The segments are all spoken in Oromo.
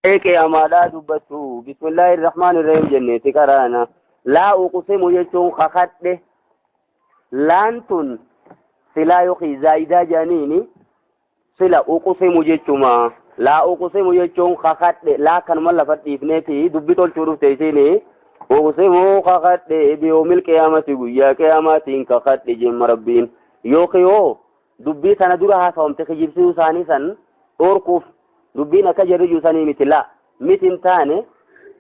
Qiyaamaadhaa dubbattu bismillaahi irrahmaan irrahiim jenneeti qaraana. Laa uqsimu jechuun kakadhe. Laan tun silaa yookiin zaayidaa jedhaniini sila uqsimu jechuma. Laa uqsimu jechuun kakadhe, laa kanuma lafa dhiifneeti dubbi tolchuu dhufte isiini. Uqsimu kakadhe, biyoomil qiyaamati, guyyaa qiyaamaatiin kakadhe jemma rabbiin. Yookiin yoo dubbii tana dura haasawamte kijibsiisuu isaanii san dhorkuuf dubbiin akka jarri sanii miti, laa miti hin taane.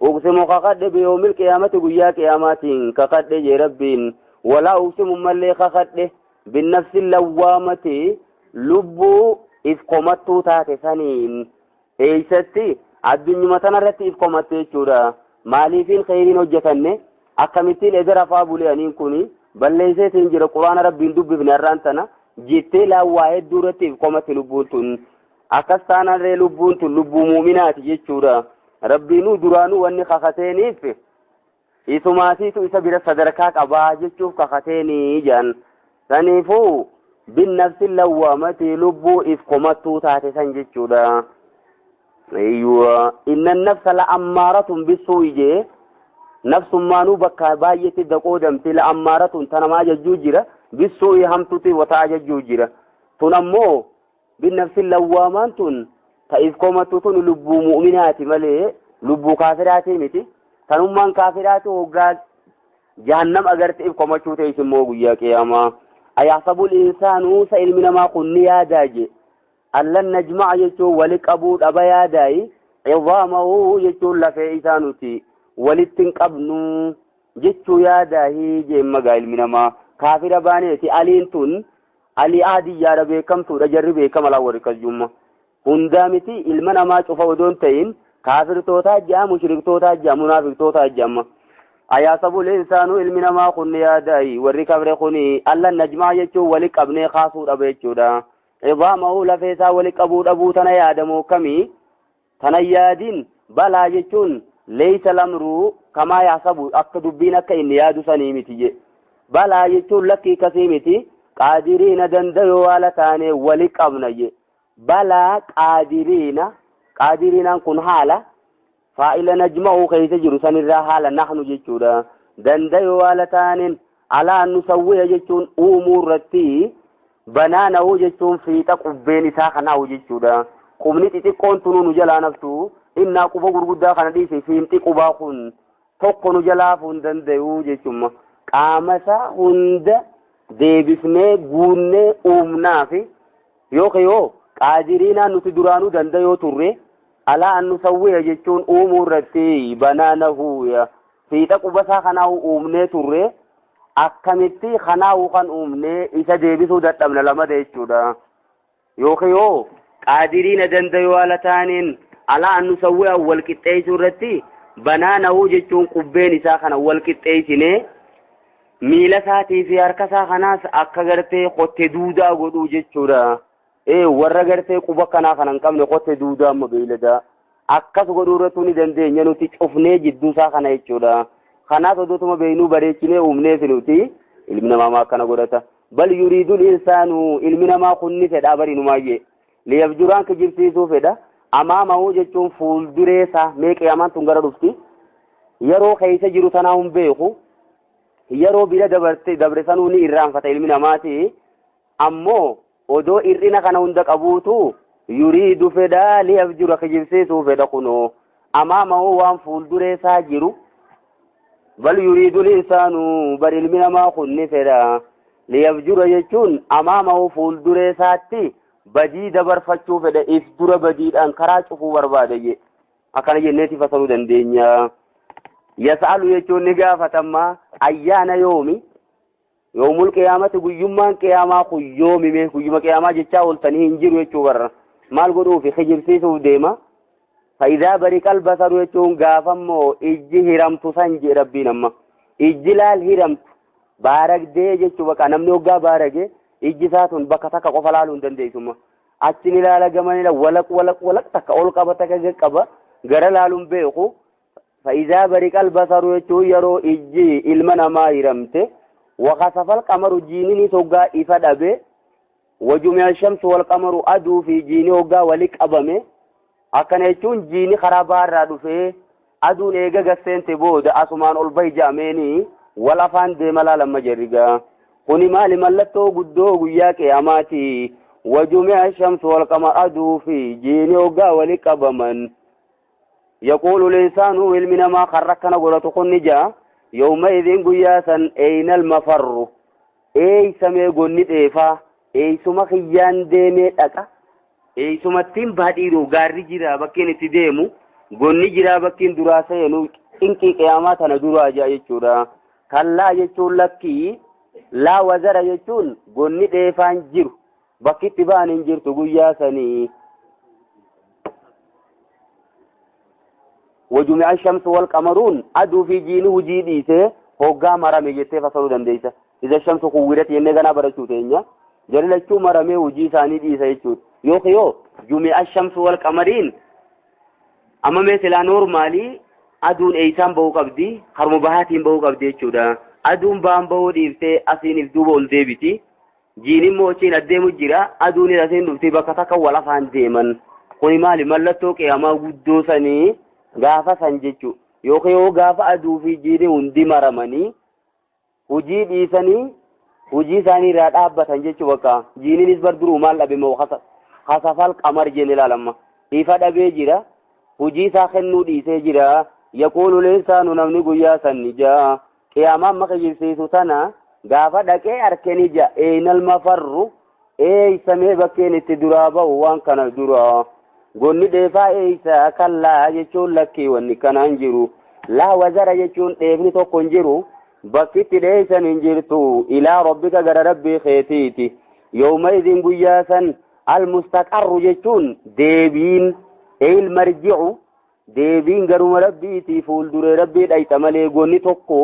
Uqsimu kakadhe, biyoomil qiyaamati, guyyaa qiyaamaatiin kakadhe jee rabbiin. Walaa uqsimu mallee kakadhe, binnafsi lawwaamati, lubbuu if komattuu taate saniin. Eeysatti? Addunyuma tanarratti if komatte jechuudha. Maaliifiin kheyriin hojjetanne? Akkamittiin edera faa bulee? Aniin kuni balleeyseetiin jira, quraana rabbiin dubbifne har'aan tana jettee laawwaa hedduu irratti if komatti lubbuun tun. Akkas taanarree lubbuun tun lubbuu muuminaati jechuudha. Rabbiinuu duraanuu wanni kakateeniif isumaatiitu isa bira sadarkaa qabaa jechuuf kakateenii jedhan. Saniifuu binnafsi lawwaamati, lubbuu if komattuu taate san jechuudha. Ayyuwa, inna nafsa la ammaaratun bisuu'i jee. Nafsummaanuu bakka baay'eetti daqoodamti. La ammaaratun tanamaa jechuu jira, bisuu'i hamtuti wataa jechuu jira. Tun ammoo binnafsi lawwaamaan tun ta if komattu tun lubbuu mu'minaati malee lubbuu kaafiraatii miti. Tanummaan kaafiraati hoggaa jahannam agarte if komachuu ta'es immoo guyyaa qiyaamaa. Ayahsabul insaanu, sa ilmi namaa kun ni yaadaa je, allan najma'a jechuun wali qabuu dhaba yaadaayi? Cidaamahu jechuun lafee isaa nuti walitti hin qabnu jechuu yaadaahi jeemmagaa. Ilmi namaa kaafira baaneeti. Aliin tun alii aadiyyaadha, beekamtuudha, jarri beekama laa. Warri kasjumma hundaa miti, ilma namaa cufa odoon ta'in kaafirtootaa ja'a, mushriktootaa ja'a, munaafiqtootaa ja'amma. Ayaasabul insaanu, ilmi namaa kun ni yaadaayi, warri kafre kuni, allan najmaa jechuun wali qabnee kaasuu dhaba jechuudha. Cidaamahu, lafee isaa wali qabuu dhabuu tana yaadamoo kamii tana yaadin? Balaa jechuun leeysa lamruu kamaa yaasabu, akka dubbiin akka inni yaadu sanii miti je. Balaa jechuun lakkii kasii miti, qaadiriina dandayoo haala taane wali qabna je. Balaa qaadiriina, qaadiriinaan kun haala faa'ila najma'uu keessa jiru sanirraa haala nahnu jechuudha. Dandayoo haala taaneen, alaa nusawwiya jechuun uumuu irratti, banaanahu jechuun fiixa qubbeen isaa kanaahu jechuudha. Qubni xixiqqoon tunuu nu jalaa naftu, innaa quba gurguddaa kana dhiise, fiinxi qubaa kun tokko nu jalaa hafuu hin danda'u jechuudha. Qaama isaa hunda deebifnee guunnee uumnaafi yookiin yoo qaadiriinaan nuti duraanuu danda'oo turre, alaa an nusawwiya jechuun uumuu irratti, banaanahu fiixa qubasaa kanaahu uumnee turre, akkamitti kanaahu kan uumnee isa deebisuu dadhabna lamada jechuudha. Yookiin yoo qaadiriina danda'uu haala taaneen, alaa an nusawwiya wal qixxeessuu irratti, banaanahu jechuun qubbeen isaa kana wal qixxeessinee miila isaatii fi harka isaa kanaas akka gartee kotte duudaa godhuu jechuudha. Ee, warra gartee quba kanaa kana hin qabne, kotte duudaa amma beeyladaa akkas godhuu irratti ni dandeenya nuti cufnee jidduu isaa kana jechuudha. Kanaas odootuma beeynuu bareechinee uumneef nuti. Ilmi namaa maa akkana godhata? Bal yuriidul insaanu, ilmi namaa kun ni fedha bariinumaayyee, liyafjuraan kijibsiisuu fedha. Amaamahu jechuun fuulduree isaa. Mee qiyaamaan tun gara dhufti, yeroo keessa jiru tanaa hin beeku, yeroo bira dabarte dabre sanuu ni irraanfata ilmi namaati. Ammoo odoo hir'ina kana hunda qabuutu yuriidu fedha, liyafjura kijibsiisuu fedha kunoo, amaamahu waan fuulduree isaa jiru. Bal yuriidu insaanu, bar ilmi namaa kun ni fedha, liyafjura jechuun amaamahu fuulduree isaatti badii dabarfachuu fedha, if dura badiidhaan karaa cufuu barbaada je. Akkana jenneeti fasaruu dandeenya. Yas'alu jechuun ni gaafatamma, ayyaana yoomi yoomul qiyaamati, guyyummaan qiyaamaa kun yoomime? Guyyuma qiyaamaa jechaa ooltanii hin jiru jechuu barra. Maal godhuufi kijibsiisuuf deema? Fa'idaa bariqal basaru jechuun gaafammoo ijji hiramtu san jee rabbiin. Amma ijji laal hiramtu baaragdee jechuu. Bakka namni hoggaa baarage ijji isaa tun bakka takka qofa laaluu hin dandeessumma. Achi ni ilaala, gama ni ilaala, walaq walaq walaq, takka ol qaba, takka gad qaba, gara laaluun beeku. Fa'idaa bariqal basaru jechuun yeroo ijji ilma namaa hiramte, wakasafal qamaru, jiininis hoggaa ifa dhabe, wajumi'a shamsu wal qamaru, aduu fi jiini hoggaa wali qabame. Akkana jechuun jiini karaa baarraa dhufee aduun eega gasseente booda asumaan ol bahi ja'ameeni wal afaan deema laalamma jerrigaa. Kuni maali? Mallattoo guddoo guyyaa qiyaamaati. Wajumi'a shamsu wal qamar, aduu fi jiini hoggaa wali qabaman. Yaquulu linsaanu, ilmi namaa kan rakkana godhatu kun ni ja'a, yawma idin guyyaa san, eynal mafarru, eeysamee gonni dheefaa, eeysuma kiyyaan deemee dhaqa, eeysumattiin baadhiiruu gaarri jira bakkeen itti deemu, gonni jira bakkeen duraa seenu, cinqii qiyaamaa tana duraa ja'a jechuudha. Kallaa jechuun lakkii, laa wazara jechuun gonni dheefaan jiru, bakki itti ba'an hin jirtu guyyaa sanii. Wajumi'a shamsu wal qamaruun aduu fi jiini hujii dhiisee hoggaa marame jettee fasaruu dandeessa. Iza shamsu kuwwirat jennee ganaa barachuu teenya. Jari lachuu maramee hujii isaanii dhiisa jechuudha. Yookiin yoo jumi'a shamsu wal qamariin amma mee silaa noormaalii aduun eeysaan bahuu qabdi, harma bahaatiin bahuu qabdi jechuudha. Aduun bahan bahuu dhiiftee asiiniif duuba ol deebiti. Jiin immoo achiin adeemu jira, aduunis asiin dhufti, bakka takka wal afaan deeman. Kuni maali? Mallattoo qiyaamaa guddoo sanii gaafa san jechuudha. Yookiin yoo gaafa aduu fi jiini hundi maramanii hujii dhiisanii hujii isaanii irraa dhaabbatan jechuu bakka jiiniinis bar duruu maal dhabe moo kasafal qamar jenne ilaalamma. Ifa dhabee jira, hujii isaa kennuu dhiisee jira. Yaquulu linsaanu, namni guyyaa san ni ja'a. Qiyaamaan maka jibsiisu tana gaafa dhaqee arke ni ja'a. Eenal mafarru, eeysamee bakkeen itti duraa ba'u waan kana dura. Gonni dheefaa eeysa? Kallaa jechuun lakkii, wanni kanaan jiru. Laa wazara jechuun dheefni tokko hin jiru. Bakki itti dheeysan hin jirtu. Ilaa rabbika, gara rabbii keetiiti. Yawma idin guyyaa san, almustaqarru jechuun deebiin, eyil marji'u, deebiin garuma rabbiitii, fuulduree rabbii dhayxa malee gonni tokko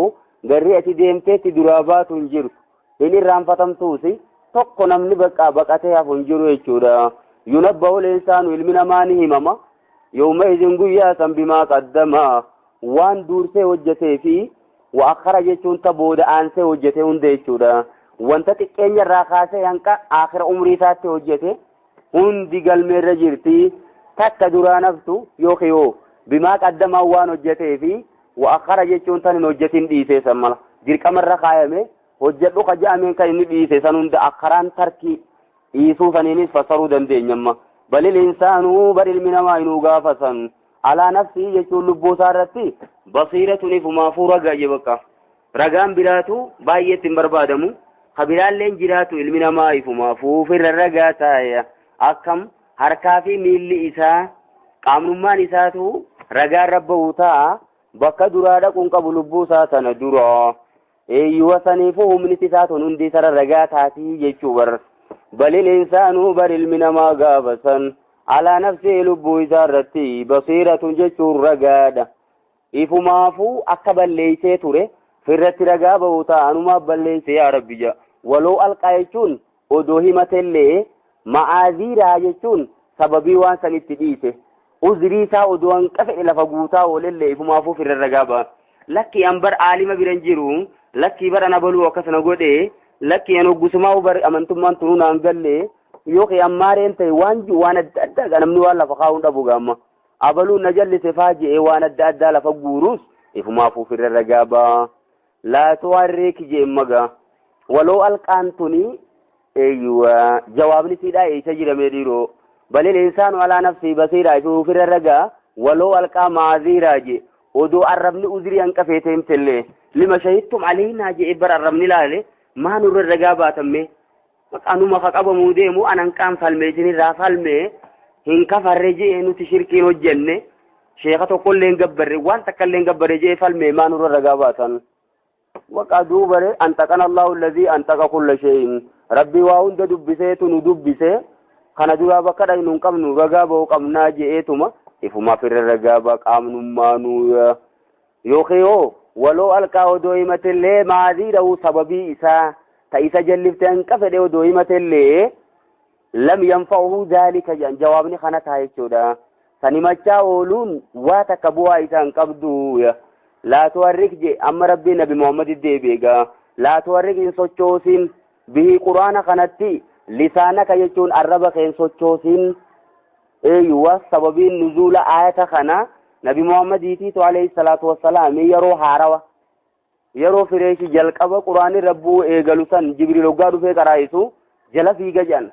garri ati deemteetti duraa baatu hin jirtu. Hin irraanfatamtuusi tokko namni bakka baqatee hafu hin jiru jechuudha. Yunabba'u linsaanu, ilmi namaa ni himama. Yawma idin guyyaa san, bimaa qaddama, waan dursee hojjetee fi wa akhara jechuun ta booda aansee hojjete hunda jechuudha. Wanta xiqqeenya irraa kaasee hanqa akhira umrii isaatti hojjete hundi galmeerra jirti. Takka duraa naftu yookiin yoo bimaa qaddamaa waan hojjetee fi wa akhara jechuun tan hin hojjetin dhiisee san mala dirqamarra kaayame hojjedhu ka je'ameen kan inni dhiise san hunda akkaraan tarkii dhiisuu saniinis fassaruu dandeenyamma. Balil insaanuu, bar ilmi namaa inuu gaafa san, alaa nafsii jechuun lubbuu isaa irratti basiiratun, ifumaafuu ragaa je bakka. Ragaan biraatu baay'eetti hin barbaadamu. Ka biraalleen jiraatu ilmi namaa ifumaafuu ofirra ragaa taaya. Akkam harkaa fi miilli isaa, qaamnummaan isaatu ragaan rabba'u ta'a. Bakka duraa dhaquun qabu lubbuu isaa tana dura. Eeyyuwa, saniifuu humniti isaa tun hundi isarra ragaa taatii jechuu bar. Balil insaanuu, bar ilmi namaa gaafa san, alaa nafsii, lubbuu isaa irratti, basiiratun jechuun ragaadha. Ifumaafuu akka balleeysee ture firratti ragaa ba'u ta'a, anumaaf balleeyse yaa rabbi jedha. Waloo alqaa jechuun odoo himatellee, ma'aaziiraa jechuun sababii waan sanitti dhiise. Uzrii isaa odoo hanqa fedhe lafa guutaa oolellee ifumaafuu firra ragaa ba'a. Lakkii an bar aalima biran jiru, lakkii bar ana baluu akkasana godhe, lakkii an hoggusumaa bar amantummaan tunuu naan galle, yookiin ammaareen ta'e waan jiru waan adda addaa namni waan lafa kaa'uun dhabu gaamma. Abaluun na jallise faa je'ee waan adda addaa lafa guuruus ifumaafuu firra ragaa ba'a. Laa tuharrik jeen magaa. Waloo alqaan tuni eeyyuwa jawaabni siidhaa eessa jiramee dhiiroo. Balil insaanu alaa nafsii basiiraa, ifuu ofirra ragaa. Waloo alqaa maaziiraa je, odoo arrabni uzrii hanqa feete himtellee, lima shahidtum aleynaa je'e bar arrabni laale, maa nurra ragaa baatamme, maqaanuma ka qabamuu deemu anan qaan falme, isinirraa falme, hin kafarre je'e, nuti shirkiin hojjenne, sheeka tokkollee hin gabbarre, waan takkallee hin gabbarre je'e falme, maa nurra ragaa baatan? Waqa duubare antaqana Allahu alladhii antaqa kulla shay'in, rabbi waa hunda dubbiseetu nu dubbise, kana duraa bakka dhaynu hin qabnu, ragaa ba'uu qabnaa je'eetuma ifumaaf irra ragaa ba'a qaamnummaanuu. Yookiin yoo waloo alqaa odoo himatellee maaziidhahu, sababii isaa ta isa jallifte hanqa fedhe odoo himatellee, lam yanfa'uhu dhaalika jedhan, jawaabni kana ta'a jechuudha. San himachaa ooluun waa takka bu'aa isaa hin qabdu. Laa tuharrik je, amma rabbiin nabi Muhammad deebi'egaa, laa tuharrik, hin sochoosin, bihi, quraana kanatti, lisaanaka jechuun arraba kee hin sochoosin. Eeyyuwa sababiin nuzuula aayata kana Nabi Muhammadiitiitu alayhi salaatu wassalaam yeroo haarawa yeroo fireeshi jalqaba quraanni rabbuu eegalu san Jibriil hoggaa dhufee qaraa'isu jala fiiga jedhan.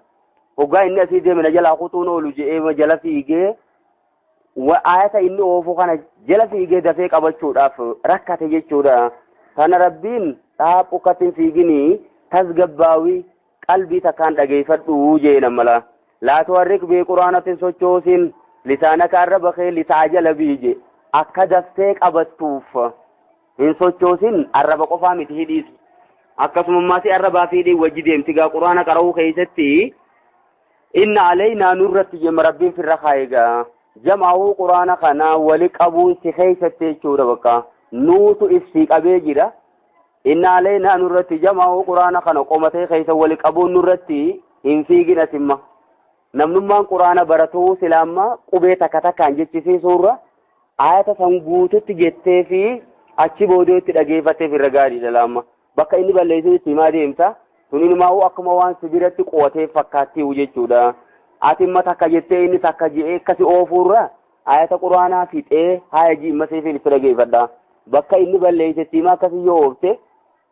Hoggaa inni asii deeme na jalaa kutuun oolu je'ee jala fiigee aayata inni oofu kana jala fiigee dafee qabachuudhaaf rakkate jechuudha. Tana Rabbiin dhaaphu hin fiiginii tasgabbaawii qalbii takkaan dhageeffadhu jee mala. Laa tuharrik bii quraanatti hin sochoosin lisaanaka arraba kee litaajala bii je akka daftee qabattuuf hin sochoosin arraba qofaa miti hidhiis. Akkasumammaas arrabaa fi hidhii wajji deemti gaa quraana qara'uu keessatti inna alaynaa nurratti jema Rabbiin firra kaayegaa. Jama'uu quraana kana wali qabuun si keessatti jechuudha bakka nuutu ibsii qabee jira. Inna alaynaa nurratti jama'uu quraana kana qomatee keessa wali qabuun nurratti hin fiigin asimma. Namnummaan quraana baratuu silaamma qubee takka takkaan jechisiisuurra ayata san guututti jettee fi achi boodee itti dhageeffatteef irra gaariidha laamma. Bakka inni balleessu itti himaa deemta. Tun maa'uu akkuma waan sibiratti qo'atee fakkaattii jechuudha. Ati imma takka jettee inni takka je'ee akkasi oofuurra ayata quraanaa fixee haaya ji'imma seefiin itti dhageeffadha. Bakka inni balleessetti himaa akkasii yoo oofte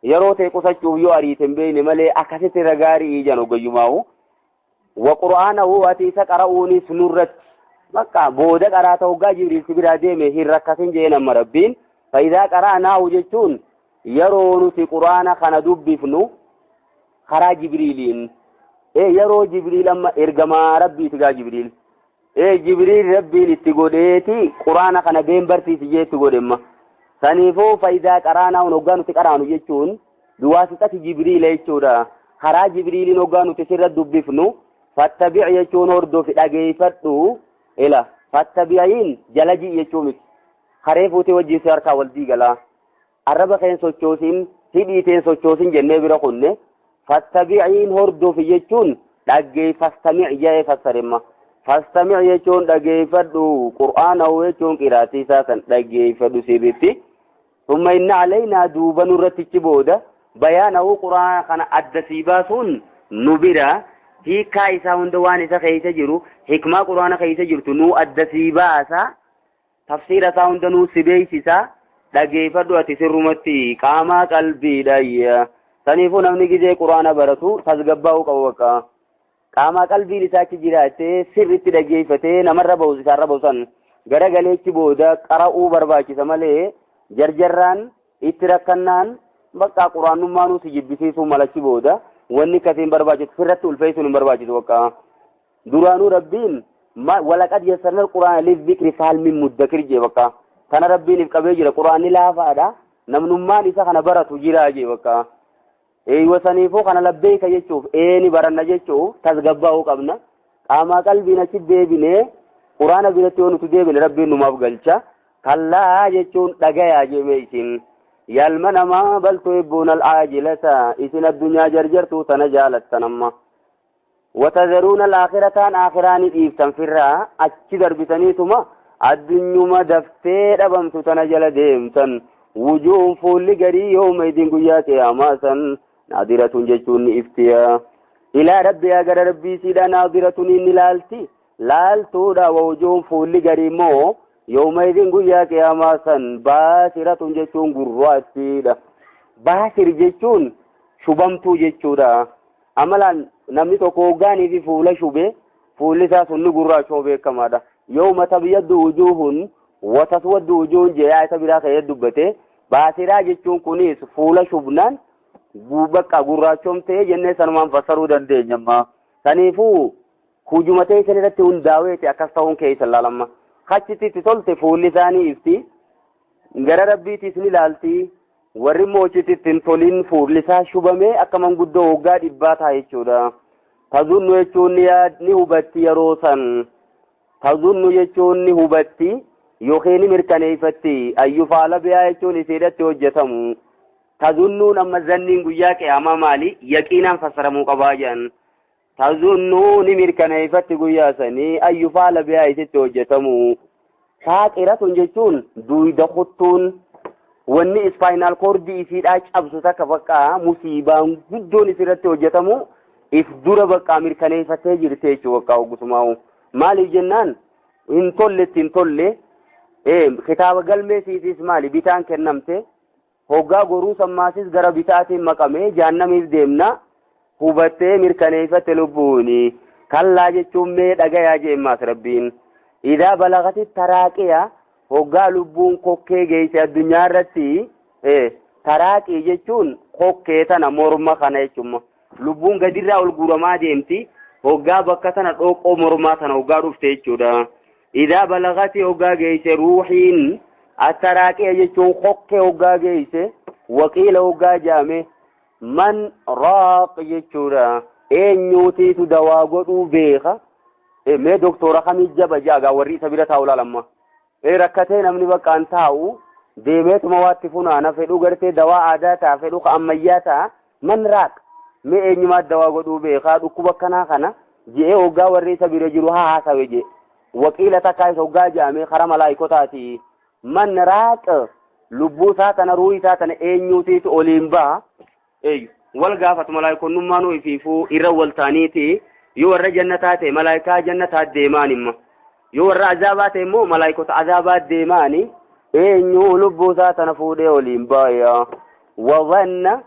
yeroo ta'e qusachuuf yoo ariite hin beekne malee akkasitti irra gaarii ijaan hoggayyumaa'u. Wa qura'aanahu ati isa qara'uunis nurratti bakka booda qaraata hoggaa Jibriil si biraa deeme hin rakkatin jee nama Rabbiin. Faayidaa qara'anaahu jechuun yeroo nuti quraana kana dubbifnu karaa Jibriiliin. Yeroo Jibriil amma ergamaa Rabbiiti gaa Jibriil. Jibriil Rabbiin itti godheeti quraana kana been barsiisi jeetti godhemma. Saniifuu faayidaa qaraanaa hoggaa nuti qaraanu jechuun biwaasixati Jibriila jechuudha. Karaa Jibriiliin hoggaa nuti sirra dubbifnu fattabic jechuun hordofi dhageeffadhu ila fattabi'iin jala ji'i jechuu miti. Haree fuutee wajjin si harkaa wal diigalaa. Arraba keen sochoosin hidhiiteen sochoosin jennee bira kunne fattabi'iin hordofi jechuun dhaggeeffastamic jedhee fassaremma. Fastamic jechuun dhageeffadhu qur'aana jechuun qiraatii isaa san dhageeffadhu sirriitti. Thumma inna alaynaa duuba nurrattichi booda bayaanahu qur'aana kana adda sii baasuun nu bira hiikaa isaa hunda waan isa keessa jiru hikmaa qur'aana keessa jirtu nuu adda sii baasa tafsiira isaa hunda nuu si beeksisa dhageeffadhu ati sirrumatti qaamaa qalbiidha. Saniifuu namni gizee qur'aana baratu tasgabbaa'uu qabu bakka. Qaamaa qalbiin isaa achi jiraattee sirriitti dhageeffatee namarra bahu isaarra bahu san garagaleechi booda qara'uu barbaachisa malee jarjarraan itti rakkannaan bakka quraanummaanuu si jibbisiisuu malachi booda wanni akkasiin barbaachisu sirratti ulfeessuun hin barbaachisu bakka. Duraanuu Rabbiin walaqad yassarnal quraana lizzikri fahal min muddakir jee bakka. Kana Rabbiin if qabee jira quraanni laafaadha namnummaan isa kana baratu jiraa jee bakka. Eeywa saniifuu kana labbeeka jechuuf eeni baranna jechuuf tasgabbaa'uu qabna. Qaamaa qalbiin achi deebinee quraana biratti yoo nuti deebine Rabbiin numaaf galcha. Kallaa jechuun dhagayaa jeeme isin. Yalma namaa bal tuhibbuuna al-aajilata isin addunyaa jarjartuu tana jaalattan amma. Watadharuuna al-aakhirataan aakhiraa ni dhiiftan firraa achi darbitaniituma addunyuma daftee dhabamtu tana jala deemtan. Wujuun fuulli garii yooma idin guyyaa qiyaamaa san naadiratun jechuun ni iftiya. Ilaa rabbiyaa gara rabbii siidha naadiratun inni laalti. Laaltuudha wujuun fuulli garii immoo yooma idin guyyaa qiyaamaa san baasiratun jechuun gurraattiidha. Baasir jechuun shubamtuu jechuudha. Amalaan namni tokko hoggaanii fi fuula shube fuulli isaa sun ni gurraachoo beekamaadha. Yooma tabyaddu wujuuhun wataswaddu wujuuhun jee ayata biraa ka'ee dubbate baasiraa jechuun kunis fuula shubnaan bakka gurraachomtee jennee sanumaan fassaruu dandeenya amma. Saniifuu hujumatee isan irratti hundaa'eeti akkas ta'uun keessa laalamma. Achitti itti tolte fuulli isaanii ifti. Gara rabbiitiis ni laalti. Warri immoo achitti itti hin tolin fuulli isaa shubamee akka manguddoo waggaa dhibbaa ta'a jechuudha. Tazunnu jechuun ni hubatti yeroo san. Tazunnu jechuun ni hubatti yookiin ni mirkaneeffatti ayyufaala biyaa jechuun isiidhatti hojjetamu. Tazunnuun amma zanniin guyyaa qiyaamaa maali? Yaqiinaan fassaramuu qabaa jedhan. Tazunnuu ni mirkaneeffatti guyyaa sanii ayyufaala biyaa isitti hojjetamu. Saaqiratun jechuun duwida kuttuun wanni ispaayinaal koordii isiidhaa cabsu takka bakka musiibaan guddoon isirratti hojjetamu if dura bakka mirkaneeffattee jirti jechuudha bakka hoggusumaa'u. Maaliif jennaan hin tolletti hin tolle, kitaaba galmeesiitis maali bitaan kennamte, hoggaa goruu sammaasis gara bitaatiin maqamee jahannamiif deemna. Hubattee mirkaneeffatte lubbuuni. Kallaa jechuun mee dhagayaa jeemmaas Rabbiin. Idaa balagati taraaqiya, hoggaa lubbuun kokkee geesse addunyaa irratti, taraaqii jechuun kokkee tana, morma kana jechuudha. Lubbuun gadirraa ol guuramaa deemti, hoggaa bakka tana dhooqoo mormaa tana hoggaa dhufte jechuudha. Idaa balagati hoggaa geesse ruuhiin ataraaqiya jechuun kokkee hoggaa geesse, waqiila hoggaa jaame man raaq jechuudha. Eenyuutiitu dawaa godhuu beeka? Mee doktora kamii jaba jaagaa warri isa bira taa'u laalamma. Rakkatee namni bakka taa'u deemeetuma waatti funaana, fedhuu gartee dawaa aadaa ta'a, fedhuu ka ammayyaa ta'a. Man raaq, mee eenyumaa dawaa godhuu beekaa dhukkuba akkanaa kana je'ee hoggaa warri isa bira jiru haa haasawe jee. Waqiila takkaa isa hoggaa jaame kara malaayikotaati. Man raaq, lubbuu isaa tana, ruuhii isaa tana eenyuutiitu oliin ba'a? Eeyyu wal gaafatu malaayikonnummaan ifiifuu irra wal ta'aniiti. Yoo warra jannataa ta'e malaayikaa jannataa deemaan imma, yoo warra azaabaa ta'e immoo malaayikota azaabaa deemaani. Eenyu lubbuu isaa tana fuudhee oliin baaya? Wazanna,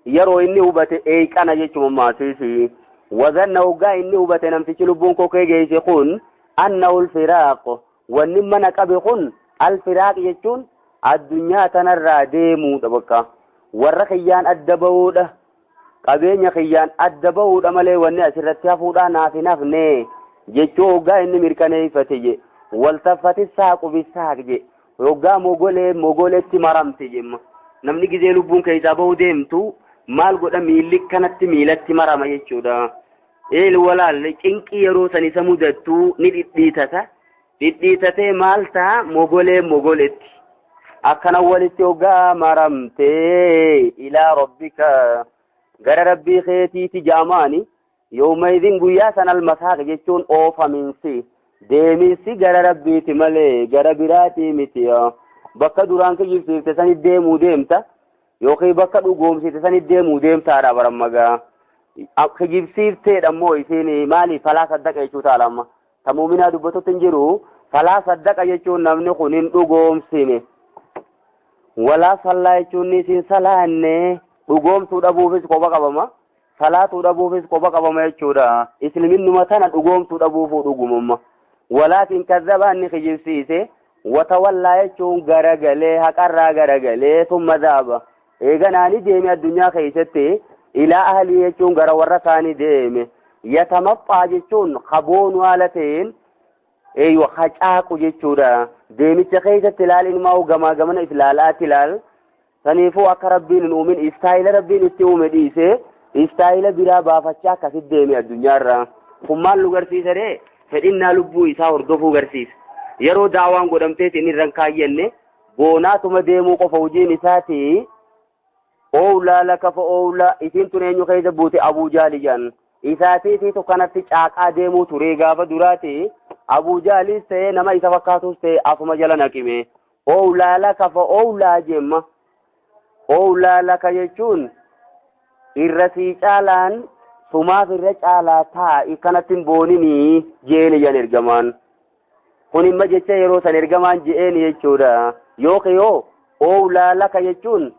yeroo inni hubate eeqana jechuun maasiisi. Wazanna, hoggaa inni hubate namtichi lubbuun kokee geesse kun, annahu alfiraaq, wanni mana qabe kun alfiraaq jechuun addunyaa tanarraa deemuudha, bakka warra kiyyaan adda bahuudha, qabeenya kiyyaan adda bahuudha malee wanni asirratti hafuudhaa naaf hin hafne jechuu hoggaa inni mirkaneeffate je. Waltaffati saaqu bisaaq je, hoggaa mogolee mogoletti maramte jemma. Namni gizee lubbuun keessaa bahuu deemtu maal godha? Miilli kanatti miilatti marama jechuudha. Eel walaalle cinqii yeroo san isa mudattu ni dhidhiitata. Dhidhiitatee maal ta'a? Mogolee mogoletti akkana walitti hoggaa maramtee, ilaa rabbika, gara rabbii keetiiti jaamaani. Yoomaidin, guyyaa san, almasaaq jechuun oofaminsi, deeminsi gara rabbiiti malee gara biraatii miti. Bakka duraan kijibsiifte sanit deemuu deemta yookiin bakka dhugoomsite sanit deemuu deemtaadha. Barammagaa kijibsiifteedha immoo isiin maali? Falaa saddaqa jechuu taala. Amma ta muuminaa dubbatutti hin jiru. Falaa saddaqa jechuun namni kun hin dhugoomsine, walaa sallaa jechuun isin salaanne. Dhugoomsuu dhabuufis kopha qabama, salaatuu dhabuufis kopha qabama jechuudha. Isliminnuma tana dhugoomsuu dhabuufuu dhugumumma. Walaakin kazzaba, inni kijibsiise. Watawallaa jechuun garagalee, haqarraa garagalee. Summa dhahaba, eeganaani deeme addunyaa keessatti. Ilaa ahlii jechuun gara warra isaanii deeme. Yatamaxxaa jechuun kaboonu haala ta'een, eeywa, hacaaqu jechuudha. Deemicha keessatti ilaal, ilmaa gamaa gamana if ilaalaatti ilaal. Saniifuu akka rabbiin hin uumin, istaayila rabbiin itti uume dhiise, istaayila biraa baafachaa akkasit deeme addunyaarra. Kun maal nu garsiisa ree? Fedhinnaa lubbuu isaa hordofuu garsiisa. Yeroo daawaan godhamteet inni irran kaayyanne, boonaatuma deemuu qofa hojiin isaati. Oowlaa laka fa oowlaa, isiin tun eenyu keessa buute? Abuu Jaali jedhan. Isaatiitiitu kanatti caaqaa deemuu ture gaafa duraati. Abuu Jaaliis ta'ee nama isa fakkaatus ta'e asuma jala naqime. Oowlaa laka fa oowlaa jemma. Oowlaa laka jechuun irra sii caalaan sumaaf irra caalaa taa'i, kanatti hin booninii jeeni jedhan ergamaan. Kun imma jecha yeroo san ergamaan je'een jechuudha. Yookiin yoo oowlaa laka jechuun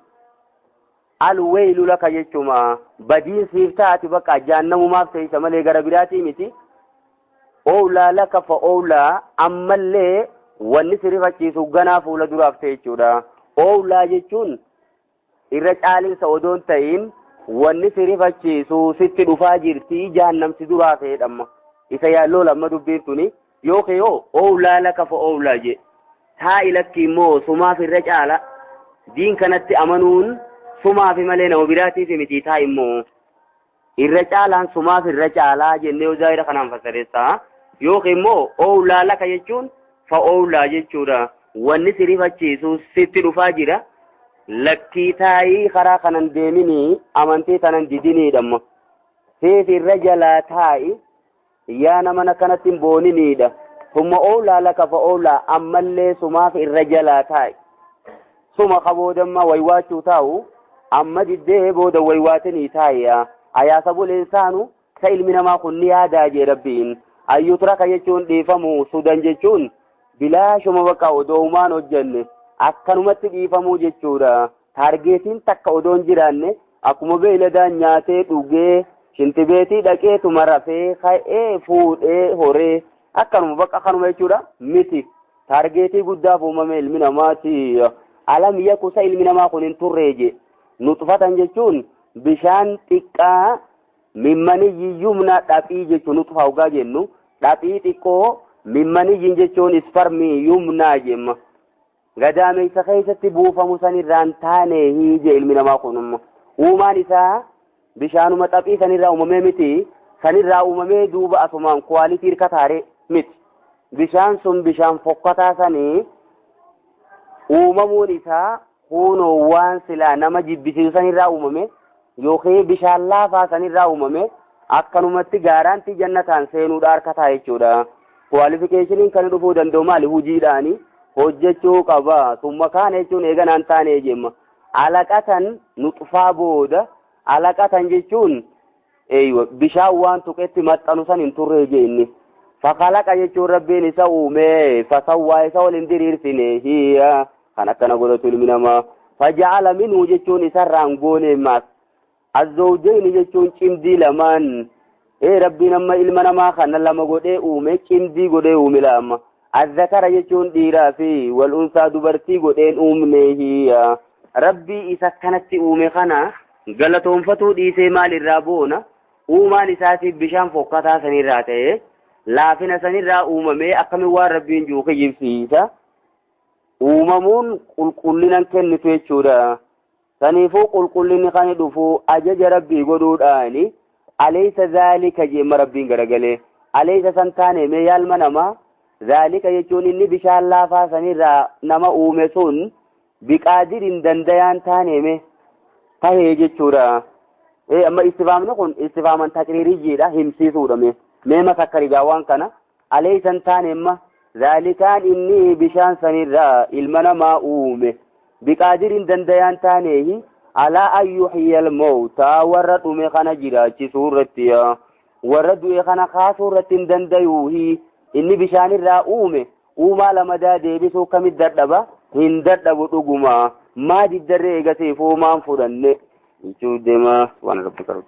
alweeylu laka jechuma, badiin siif taati, bakka jaannamumaaf teessa malee gara biraatii miti. Oowlaa laka fa oowlaa, ammallee wanni si rifachiisu ganaa fuula duraaf ta'e jechuudha. Oowlaa jechuun irra caalinsa odoon ta'in, wanni si rifachiisu sitti dhufaa jirti, jahannamsi duraa feedhamma. Isa yaalloo lamma dubbiin tuni yookiin yoo oowlaa laka fa oowlaa je taa'i, lakki immoo sumaaf irra caala, diin kanatti amanuun sumaafi malee nama biraatiif miti, taa immoo irra caalaan sumaaf irra caalaa jennee yoo zaahira kanaan fassareessa. Yookiin immoo oowlaa laka jechuun fa oowlaa jechuudha. Wanni si rifachiisu sitti dhufaa jira, lakkii taa'ii karaa kanan deeminii, amantii tanan didiniidhamma, siif irra jalaa taa'i, yaa nama kanatti hin booniniidha. Summa oowlaa laka fa oowlaa, ammallee sumaaf irra jalaa taa'i, suma kaboodamma waywaachuu taa'u, amma diddee booda waywaatinii taa'iya. Ayaasabu insaanu, sa ilmi namaa kun ni yaadaa jee Rabbiin. Ayyutraka jechuun dhiifamu, sudan jechuun bilaashuma bakka odoo humaan hojjenne akkanumatti dhiifamuu jechuudha. Taargeetiin takka odoo hin jiraanne akkuma beeyladaan nyaatee dhugee shintibeetii dhaqeetuma rafee ka'ee fuudhee horee akkanuma bakka kanuma jechuudha miti. Taargeetii guddaaf uumame ilmi namaati. Alam yakusa ilmi namaa kun hin turree je. Nuxfatan jechuun bishaan xiqqaa mimmaniyyi yumna dhaphii jechuun nuxfa hoggaa jennu dhaphii xiqqoo mimmaniyyin jechuun isfarmii yumnaa jemma. Gadaameessa keessatti buufamu sanirraan taane hiije ilmi namaa kunumma. Uumaan isaa bishaanuma xaphii sanirraa uumamee miti. Sanirraa uumamee duuba asumaan kwaalitii hirkataare miti. Bishaan sun bishaan fokkataa sanii uumamuun isaa kunoo waan silaa nama jibbisiisu sanirraa uumame yookiin bishaan laafaa sanirraa uumame akkanumatti gaaraantii jannataan seenuudha harkataa jechuudha. Kwaalifikeeshiniin kan dhufuu danda'u maali? Hojiidhaani hojjechuu qaba. Summa kaana jechuun eeganaan taane jemma. Alaqatan nuxfaa booda alaqatan jechuun bishaan waan tuqetti maxxanu san hin turre jee inni. Fakalaqa jechuun rabbiin isa uume fasawwaa isa waliin diriirsine hiya kan akkana godhatu ilmi namaa. Faja'ala minhu jechuun isarraan goone maas. Azzawjayni jechuun cimdii lamaan. Rabbiin amma ilma namaa kana lama godhee uume cimdii godhee uume lama. Azzakara jechuun dhiiraa fi wal unsaa dubartii godheen uumne hiya. Rabbii isa kanatti uume kana galatoonfatuu dhiisee maalirraa boona? Uumaan isaatiif bishaan fokkataa sanirraa ta'e laafina sanirraa uumamee akkamiin waan rabbiin jiru kijibsiisa. Uumamuun qulqullinan kennitu jechuudha. Saniifuu qulqullinni kan dhufu ajaja rabbii godhuudhaani alaysa zaalika jeemma rabbiin garagalee. Alaysa san taane mee yaalma namaa zaalika jechuun inni bishaan laafaa sanirraa nama uume sun biqaadirin dandayaan taane mee tahee jechuudha. Amma istifaamni kun istifaaman taqriiriyyiidha himsiisuudha mee. Mee masakkarigaa waan kana alaysa hin taane amma zaalikaan inni bishaan sanirraa ilma namaa uume biqaadirin dandayaan taaneehi alaa an yuhyiyal mawtaa warra dhume kana jiraachisuu irratti warra du'e kana kaasuu irratti hin dandayuuhi inni bishaanirraa uume uumaa lamadaa deebisuu kamit dadhaba hin dadhabu dhuguma maa diddarree eegasiif uumaan fudhanne jechuu deema waan rabbi qabu.